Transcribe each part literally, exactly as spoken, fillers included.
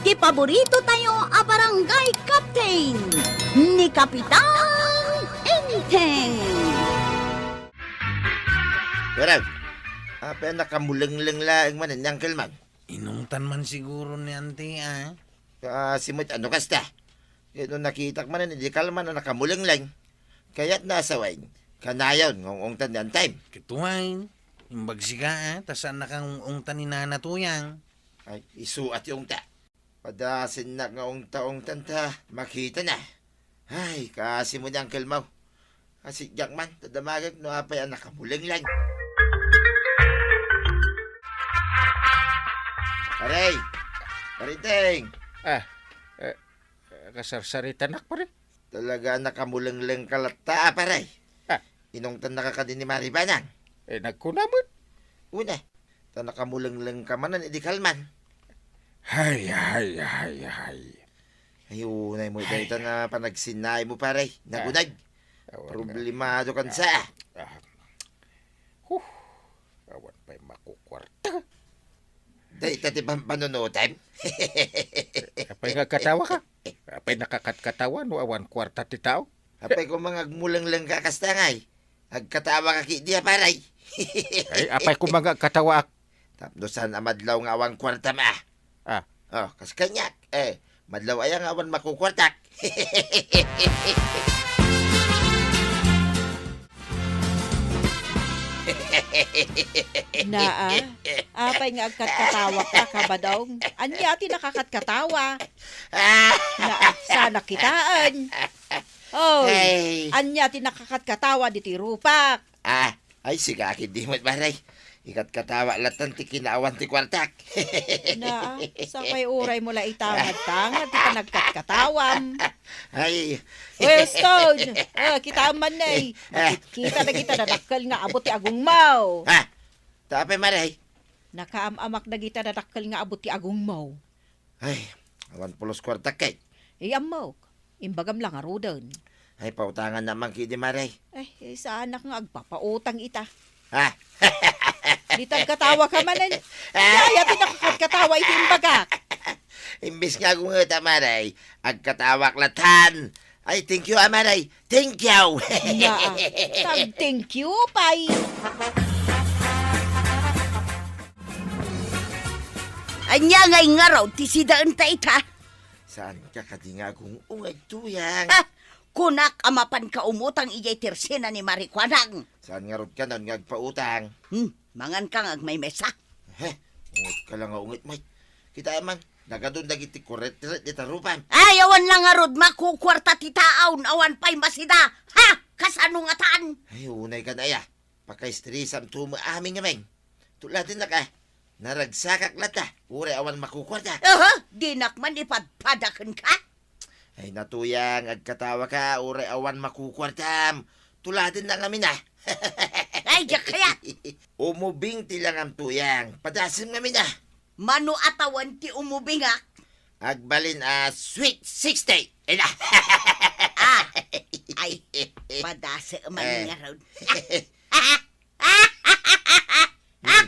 Ti paborito tayo a barangay captain, ni Kapitan Enteng. Pero, apay a nakamulengleng laeng manen ni Uncle Mang? Inungtan man siguro ni Auntie, ah. Kaasi met no kasta. Ket no nakitak manen idi kalman a nakamulengleng, kayatna a sawen, kanayon nga ung-ungtan ni Antem. Ket wen, imbag sika, ah, ta saannaka nga ung-ungtan ni Nana Tuyang. Ay, isu a ti ungta. Padasennak nga ungta-ungtan ta makitana. Ay, kaasi met ni Uncle Mau. Asi diak man, ta damagek no apay a nakamulengleng. Pare! Pare Enteng! Ah, eh, eh, kasarsaritanak, pare. Talaga a nakamulengleng ka latta, a, pare. Ah. Inungtannaka kadi ni Mari Banang? Eh, nagkuna met. Wen, ta nakamulengleng ka manen idi kalman. Hay, hay, hay, hay. Ay, unay mo, ay, dayta nga panagsinnaem, pare. Nagunag. Ah, awan nga. Problemado kan sa. Ah. Huh. Awan pay makukuarta. Dayta ti pam-, panunotem. Apay nga agkatawa ka? Apay nakakatkatawa no awan kuarta ti tao? Apay koma nga agmulengleng ka kasta ngay. Agkatawa ka ketdi a, pare. Ay, apay koma nga agkatawaak. Tapno saan a madlaw nga awan kuartam, ah. Ah. Oh, kas kaniak, eh, madlaw aya nga awan makukuartak? Naa, apay nga agkatkatawa ka, Kabadong? Ania ti nakakatkatawa? Naa, saanak kitaen. Oy, ay, ania ti nakakatkatawa ditoy rupak? Ah, ay, sika ketdi met, pare. Ikatkatawa latta ti kinaawan ti kuartak. Naa, sakbay uray mo la itangad-tangad ti panagkatkatawam. Ay. Well, Stone, ah, kitaem man, eh. Ah. Makitkita dagiti dadakkel nga abo ti agongmo. Ah. Ta apay, pare? Nakaam-amak dagiti dadakkel nga abo ti agongmo. Ay, awan pulos kuartak ket. Ay, ammok. Imbagam la ngaruden. Ay, pautangannakman ketdi, pare. Ay, eh, saanak nga agpapautang ita. Ha? Dita agkatawa ka manen. Ah. Ania ti nakakatkatawa iti imbagak? Imbes nga agungetam, pare, agkatawak latta. Ay, thank you, a, pare. Thank you. Naa, tag-thank you pay. Ania ngay ngarud ti sidaenta ita? Saanka kadi nga agung-ungad, Tuyang? Ah, kunak a mapanka umutang idiay tersena ni Mari Kuanang. Saan ngarud kanon nga agpautang? Hmm, manganka nga agmaymesa. He, ungetka la nga unget met. Kitaem man, nagadun dagiti kuretret dita rupam. Ay, awan la ngarud makukuarta ti tao no awan pay masida. Ha? Kasano ngatan? Ay, unay kan aya. Pakaistresamto met amin ngamin. Tuladennak a, naragsakak latta, uray awan makukuarta. Aha, dinak man ipadpada kenka? Ay, na, Tuyang, agkatawa ka, uray awan makukuartam. Tuladennak ngamin a. Ay, diak kayat. Umubing ti langam, Tuyang. Padasem ngamin a. Mano a tawen ti umubingak? Agbalin a Sweet Sixty. Ina. Ah, ay, padasem man, eh, ngarud. Hmm.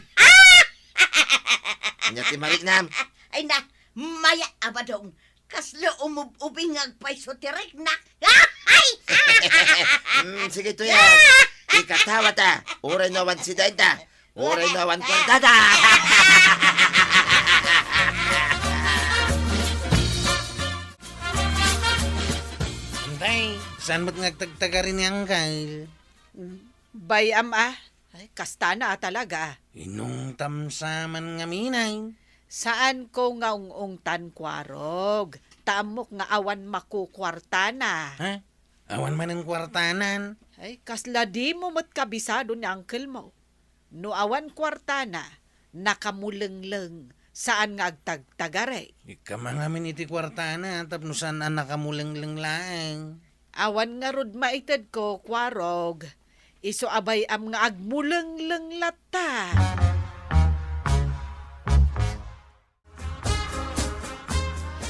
Ania ti mariknam? Ay na, maya, Abadong. Kasla umub-ubing nga agpayso ti riknak. Ay! Hmm, sige, Tuyang. Ikatawa ta. Uray no awan sidaenta. Uray no awan kuartada. Antay, saan met nga agtagtagari ni Angkal? Bay-am a. Ay, kastana a talaga. Inungtam sa man ngamin ay. Saanko nga ung-ungtan, Kuarog. Ta ammok nga awan makukuartana. Ha? Awan manen kuartanan? Ay, kasla dimo met kabisado ni uncle mo. No awan kuartana, nakamulengleng, saan nga agtagtagari. Ikam ngamin iti kuartana, tapno saan a nakamulengleng laeng. Awan ngarud maitedko, Kuarog. Isu a bay-am nga agmulengleng latta.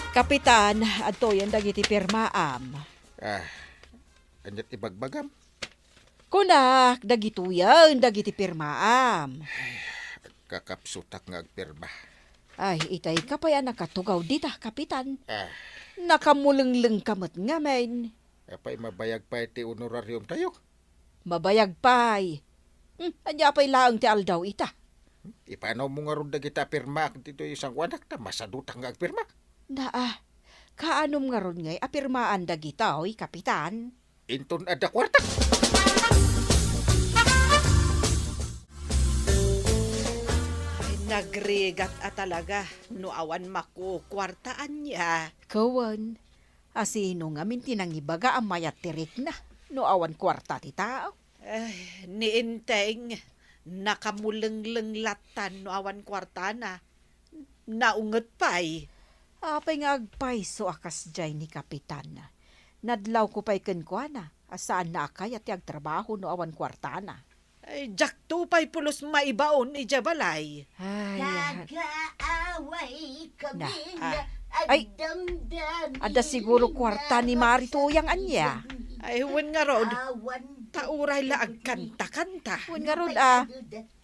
Kapitan, adtoyen dagiti pirmaam. Ah, aniat ibagbagam? Kunak, dagitoyen dagiti pirmaam. Kakapsutak nga agpirma. Ay, itay ka pay a nakatugaw dita, Kapitan. Ah. Nakamulengleng ka met ngamin. Apay, mabayag pay ti honorariumtayo? Mabayag pay. Hmm, ania pay laeng ti aldaw ita? Ipanawmo ngarud dagita a pirmaak ditoy sangoanak ta masadutak nga agpirma. Naa, kaanom ngarud ngay a pirmaan dagita, oy, Kapitan? Inton adda kuarta. Ay, nagrigat a talaga no awan makukuarta ania. Kawan, a sino ngamin ti nangibaga a mayat ti rikna no awan kuarta ti tao? Ay, ni Enteng, nakamulengleng lattan no awan kuartana. Naunget pay. Apay nga agpayso a kasdiay ni Kapitan? Nadlawko pay kenkuana a saanna a kayat ti agtrabaho no awan kuartana. Ay, diakto pay pulos maibaon idiay balay. Ay, nagaaway kami na, ah, nga ay, agdamdami adda siguro kuarta ni Mari Tuyang ania. Ay, wen ngarud. Awan ta uray la agkanta-kanta. Wen ngarud, ah.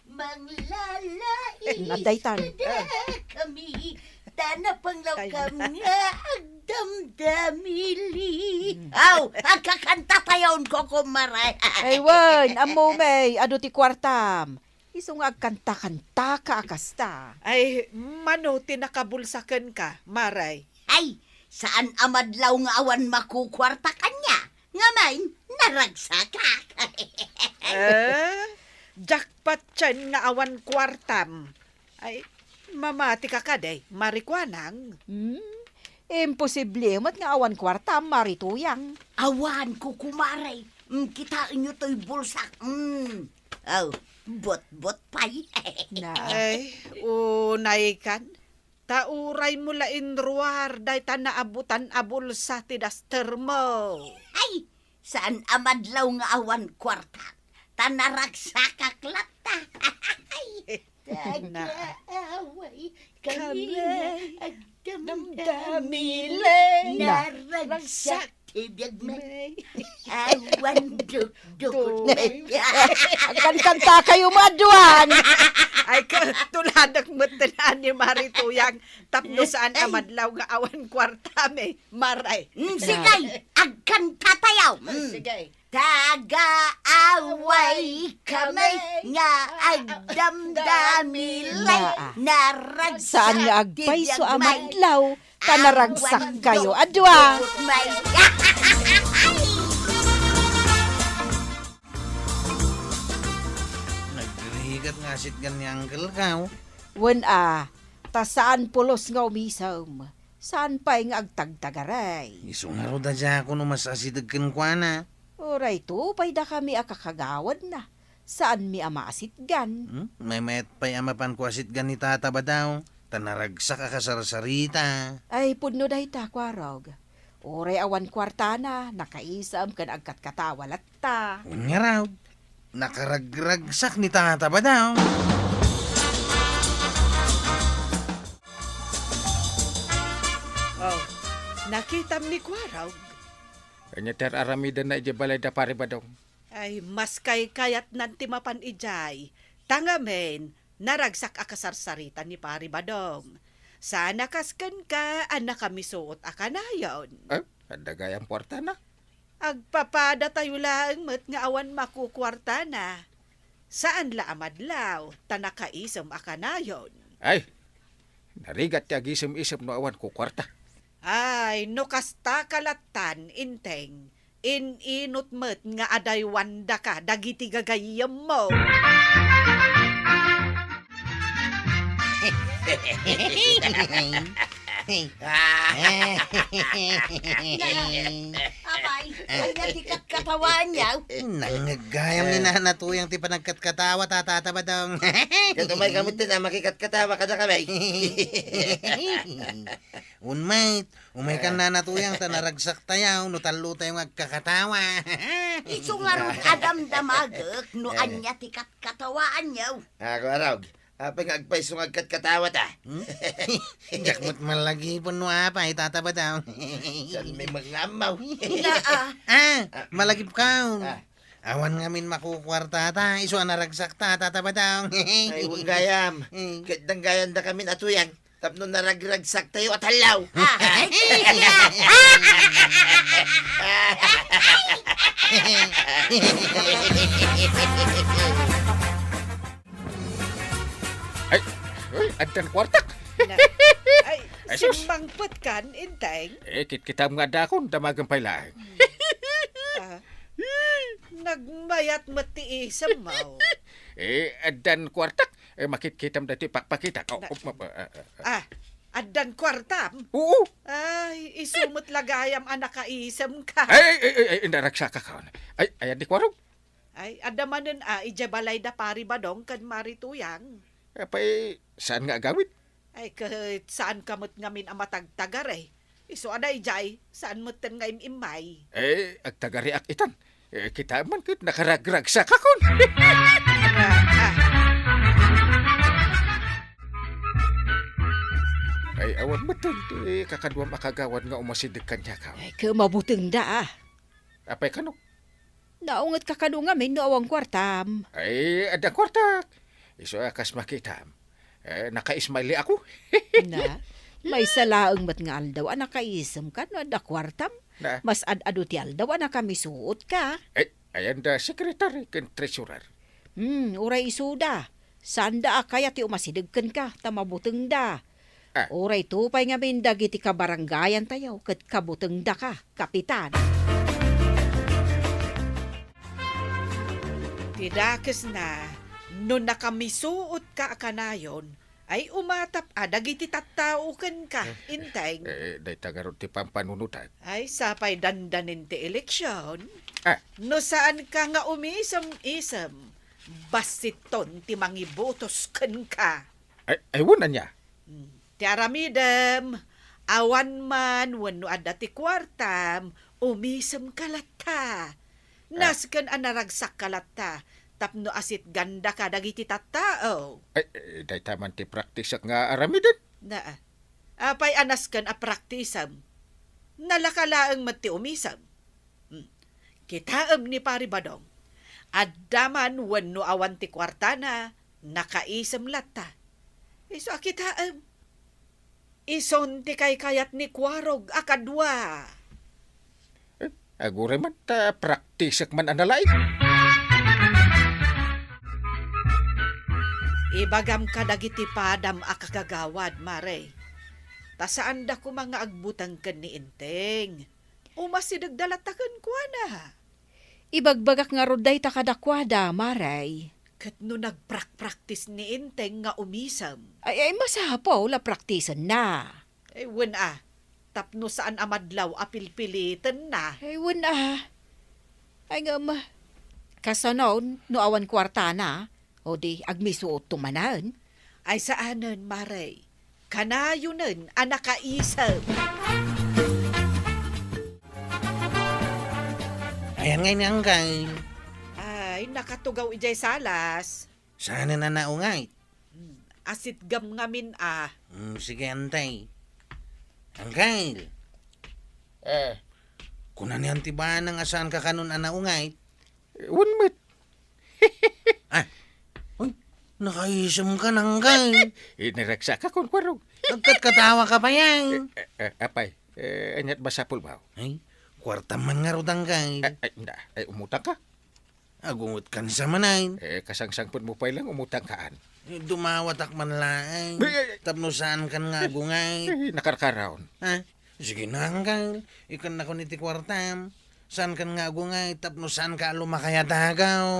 Manglalais. Eh, nadaytan. Kada kami, ta napanglaw kam nga agdamdamili. Hmm. Aw, agkakanta tayon, Kokomare. Ay, wen, ammo, may, adu ti kuartam. Isu nga agkanta-kanta ka a kasta. Ay, mano ti nakabulsa kenka, Maray? Ay, saan a madlaw nga awan makukuarta kaniak. Ngamin, naragsakak. Eh, jackpot ken nga awan kuartam. Ay, mamati ka kadi, Mari Kuanang. Hmm? Imposible met nga awan kuartam, Mari Tuyang. Awan, Kokomare. Mm, kitaenyo toy bulsak. Mm. Oh, botbot pay. Na. Ay, unay kan. Ta uraymo la inruar dayta naabutan a bulsa ti dastermo. Ay, saan a madlaw nga awan kuarta, ta naragsakak latta. Ay, na. Tagaaway kami, kami, agdamdamili, na, naragsak ti biag mi. Awan dukduk. Doy. Agkankanta kayo, maduan. Ay, ka, tuladak met ti ni Mari Tuyang, tapno saan a madlaw nga awan kuarta mi, Maray. Mm, sige, agkanta tayo. Mm. Sige. Tagaaway kami nga agdamdamili, na, ah, naragsak saan nga agpayso a madlaw, ta naragsak kayo a dua. Nagrigat nga asitgan ni Uncle Kaw. Wen a, ta saan pulos nga umisem. Saan pay nga agtagtagaray. Isu ngarud a diak no mas asideg kenkuana. Uray to pay dakami a kakagawadna. Saanmi a maasitgan. Hmm? Maymayat pay a mapanko asitgan ni Tata Badaw, ta naragsak a kasarsarita. Ay, pudno dayta, Kuarog. Uray awan kuartana, nakaisem ken agkatkatawa latta. Wen ngarud, nakaragragsak ni Tata Badaw. Oh, nakitam ni Kuarog. Ania ti ar-aramidenna idiay balay da Pari Badong? Ay, mas kaykayatnan ti mapan idiay. Ta ngamin, naragsak a kasarsarita ni Pari Badong. Saan a kas kenka a nakamisuot a kanayon. Eh, adda gayam kuartana? Agpapadatayo laeng met nga awan makukuartana. Saan la a madlaw, ta nakaisem a kanayon. Ay, narigat ti agisem-isem no awan kukuarta. Ay, no kasta ka lattan, Inteng, in-inut met nga adaywandaka dagiti gagayyemmo. Apay, ania ti katkatawaanyo? Nangngeggayam ni Nana Tuyang ti panagkatkatawa, Tata Badong. Ket umay kami ti na makikatkatawa kadakami. Unmet, umay kan Nana Tuyang ta naragsak tayo, no tallo tayo nga agkakatawa. Isu ngarud a damdamagek no ania ti katkatawaanyo. Ako, Arog. Apay nga agpayso nga agkatkatawa ta? Hmm? Diak met malagipon no apay, Tata Badong. Saan may mangammaw? Naa. Ah, malagip ka. Ah. Awan ngamin makukuarta ta, isu a naragsak ta, Tata Badong. Ay, wen gayam. Eh. Ket danggayandakamin a Tuyang. tapno naragragsaktayo a tallaw. Ay, uy, addan kuartak. Na, ay, Ay, sus. Simmangpet kan, Inteng? Eh, kitkitam nga adda akon, damagen pay laeng. Ah, nagmayat met ti isem mo. Eh, addan kuartak. Eh, makitkitam dati pakpakitak. Oh, Na- oh, ma- ah, ah, ah. Ah, addan kuartam? Oo. Ay, isu met la gayam a nakaisem ka. Ay, ay, ay, ay, ay, naragsakak. Ay, ayan di kuarog. Ay, adda manen a, idiay balay da Pari Badong ken Mari Tuyang. Apay, saan nga agawid? Ay, ket saan ka met ngamin a matagtagar, eh. Isu a daydiay, saan metten nga im-immay. Eh, agtagariak itan. Eh, kita man ket nakaragragsakakon. Ah, ah. Ay, awan metten ti kakaduam a kagawad nga umasideg kaniak. Ay, ket mabutengda, ah. Apay kano? Naungetka kano ngamin no awan kuartam? Ay, adda kuartak. Isu a kas makitam. Eh, naka-smiley ako. Na, maysa laeng met nga aldaw a nakaisemka no adda kuartam. Na. Mas ad-adu ti aldaw a nakamisuotka. Eh, ayan da secretary ken treasurer. Hmm, uray isuda. Saanda a kayat ti umasideg kenka, ta mabutengda. Ah. Uray to pay ngamin dagiti kabarangayantayo ket kabutengdaka, Kapitan. Ti dakesna, no nakamisuotka a kanayon, ay umatap a dagiti tattao kenka, Eh, Inteng. Eh, dayta ngarud ti pampanunotak. Ay, sapay dandanin ti eleksion. Ah. No saanka nga umisem-isem, bassiton ti mangibotos kenka. Ay, ay, wen ania? Hmm. Ti aramidem, awan man wenno adda ti kuartam, umisemka latta. Ah. Nasken a naragsakka latta, tapno asitgandaka dagiti tattao. Ay, eh, dayta man ti praktisak nga aramiden. Na, apay a nasken a praktisem? Nalaka laeng met ti umisem. Hmm. Kitaem ni Pari Badong. Adda man wenno awan ti kuartana, nakaisem latta. Isu a kitaem. Isun ti kaykayat ni Kuarog a kadua. Eh, aguray man ta praktisek man a nalaing. Ibagam kadagiti padam a kakagawad, Mare. Ta saanda koma nga agbuteng ken ni Inteng. Umasidegda latta kenkuana. Ibagbagak ngarud dayta kadakuada, Mare. Ket no nagprakpraktis ni Inteng nga umisem? Ay, ay, masapul a praktisenna. Ay, wen a, tapno saan a madlaw a pilpilitenna. Ay, wen a. Ay, ngem, kasano no awan kuartana? O di, agmisuotto manen? Ay, saanen, Mare. Kanayonen a nakaisem. Ayan ngay ni Angkay. Ay, nakatugaw idiay salas. Saanen a naungay? Hmm, asitgam ngamin a. Hmm, sige, antay. Angkay. Eh. Kuna ni Auntie Banang a saanka kanon a naungay? Wen met. Ah, uy, nakaisemka, Angkay. Eh, naragsakakon, Kuarog. Agkatkatawaka pay. Eh, eh, eh, apay, eh, ania't masapulmo? Ay, kuartam man ngarud, Angkay. Ay, ay, na, ay, umutangka. Agungetkan sa manay. Eh, kasangsangpetmo pay laeng umutangkaan. Eh, dumawatak man laeng. Ay, ay, ay. Tapno saankan nga agungay. Ay, nakarkaraon. Ha? Sige na, Angkay. Ikannakon iti kuartam. Saankan nga agungay tapno saanka a lumakay a dagaw.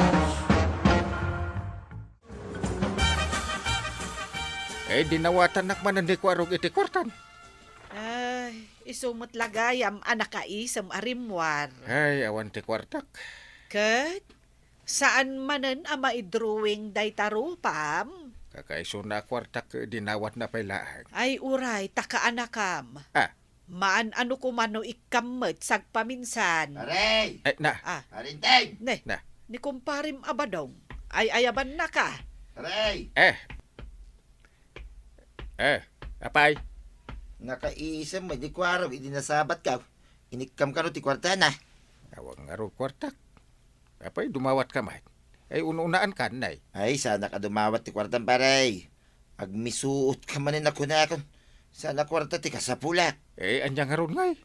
Eh, dinawatannak manen ni Kuarog iti kuartan. Ay, isu met la gayam a nakaisem a rimmuar. Ay, awan ti kuartak. Ket saan manen a maidrawing dayta rupam? Kakaisuna a kuartak, dinawatna pay laeng. Ay, uray, ta kaanakam. Ah. Maan a no koma no ikkam met sagpaminsan. Pare! Eh, na. Ah. Pare Inteng! Ne, Na. ni kumparim a Badong. Ay, ayabannaka. Pare! Eh. Eh, apay? Nakaisem met ni Kuarog idi nasabatka. Inikkam kano ti kuartana? Awan ngarud kuartak. Apay, dumawatka met. Ay, un-unaankan, nay. Ay, saanak a dumawat ti kuartam, pare. Agmisuotka manen a kunakon. Saan a kuarta ti kasapulak? Eh, ania ngarud ngay?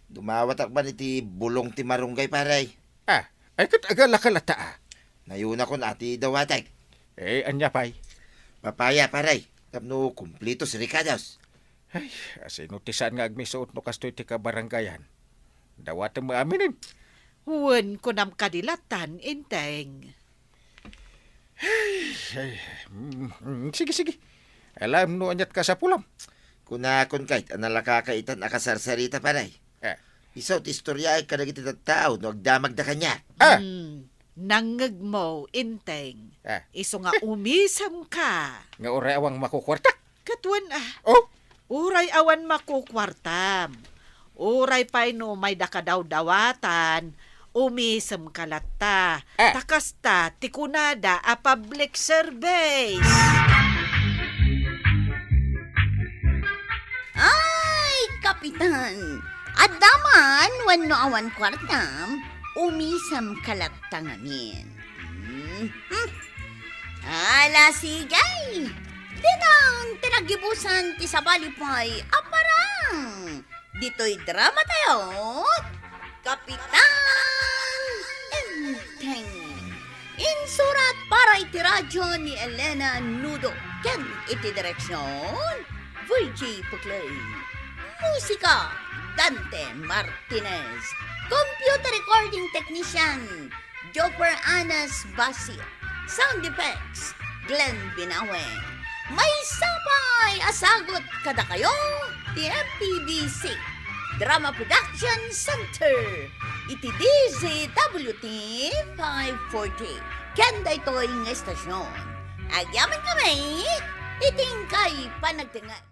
Dumawatak man iti bulong ti marunggay, pare. Ah, ay ket agala ka latta, ah. Nayunakon a ti dawatek. Eh, ania pay? Papaya, pare. Tapno kumplitos rekados. Ay, asino ti saan nga agmisuot no kastoy ti kabarangayan? Dawatem aminen. Wen, kunam kadi lattan, Enteng. Ay, ay, mm, mm, sige, sige. Alam no aniat kasapulam. Kunakon kayat a nalaka kaitan a kasarsarita, pare. Ah. Isu ti istoryaek kadagiti tattao no agdamagda kaniak. Ah! Hmm, nangngegmo, Enteng. Ah. Isu nga umisem ka. Nga uray awan makukuarta. Ket wen, ah. Oh? Uray awan makukuartam. Uray pay no mayda kadawdawatan, umisem ka latta. Ah. Ta kasta ti kunada a public service. Ay, Kapitan! Adda man wenno awan kuartam, umisem ka latta ngamin. Hmm, hmm. Ala, sige! Ditan ti naggibusan ti sabali pay a parang. Ditoy drama tayo, Kapitan Enteng. Insurat para iti radyo ni Elena Nudo ken iti direksyon, Virgie Puclay. Musika, Dante Martinez. Computer recording technician, Joffer Anas Basio. Sound effects, Glenn Binawe. Maysa pay a sagut kadakayo ti M P B C Drama Production Center iti D Z W T five forty. Ken daytoy nga estasyon, agyamankami iti inkay panagtengnga.